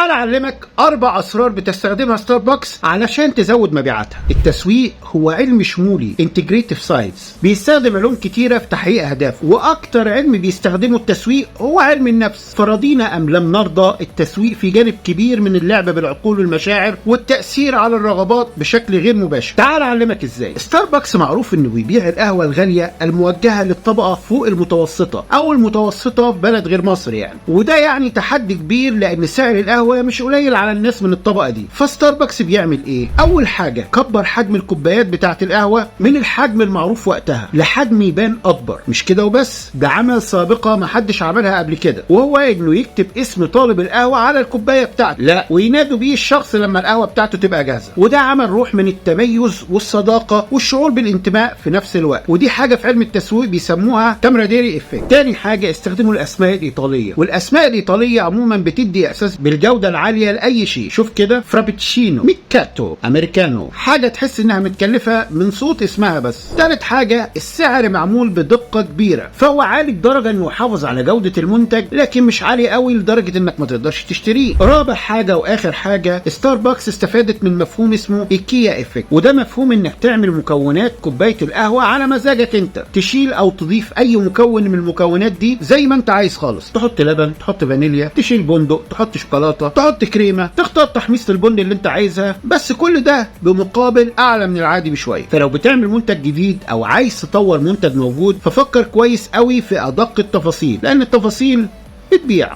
تعال اعلمك اربع اسرار بتستخدمها ستاربكس علشان تزود مبيعاتها. التسويق هو علم شمولي، integrative science، بيستخدم علوم كتيرة في تحقيق اهدافه، واكتر علم بيستخدمه التسويق هو علم النفس. فرضينا ام لم نرضى، التسويق في جانب كبير من اللعب بالعقول والمشاعر والتاثير على الرغبات بشكل غير مباشر. تعال اعلمك ازاي. ستاربكس معروف انه بيبيع القهوة الغالية الموجهة للطبقة فوق المتوسطة او المتوسطة في بلد غير مصر يعني، وده يعني تحدي كبير لان سعر القهوة مش قليل على الناس من الطبقة دي. فستاربكس بيعمل ايه؟ اول حاجه، كبر حجم الكوبايات بتاعه القهوة من الحجم المعروف وقتها لحجم يبان اكبر. مش كده وبس، ده عمل سابقه ما حدش عملها قبل كده، وهو انه يكتب اسم طالب القهوة على الكوباية بتاعته، لا وينادوا بيه الشخص لما القهوة بتاعته تبقى جاهزه. وده عمل روح من التميز والصداقة والشعور بالانتماء في نفس الوقت، ودي حاجة في علم التسويق بيسموها camaraderie effect. تاني حاجه، استخدموا الاسماء الايطاليه، والاسماء الايطالية عموما بتدي احساس بالجودة العالية لاي شيء. شوف كده، frappuccino، macchiato، americano، حاجة تحس انها متكلفه من صوت اسمها بس. تالت حاجه، السعر معمول بدقة كبيره، فهو عالي لدرجة انه يحافظ على جوده المنتج، لكن مش عالي قوي لدرجة انك ما تقدرش تشتريه. رابع حاجة واخر حاجه، ستاربكس استفادت من مفهوم اسمه IKEA effect، وده مفهوم انك تعمل مكونات كوباية القهوة على مزاجك انت، تشيل او تضيف اي مكون من المكونات دي زي ما انت عايز خالص. تحط لبن، تحط فانيليا، تشيل بندق، تحط شوكولاته، تحط كريمه، تختار تحميصه البن اللي انت عايزها، بس كل ده بمقابل اعلى من العادي بشويه. فلو بتعمل منتج جديد او عايز تطور منتج موجود، ففكر كويس قوي في ادق التفاصيل، لان التفاصيل بتبيع.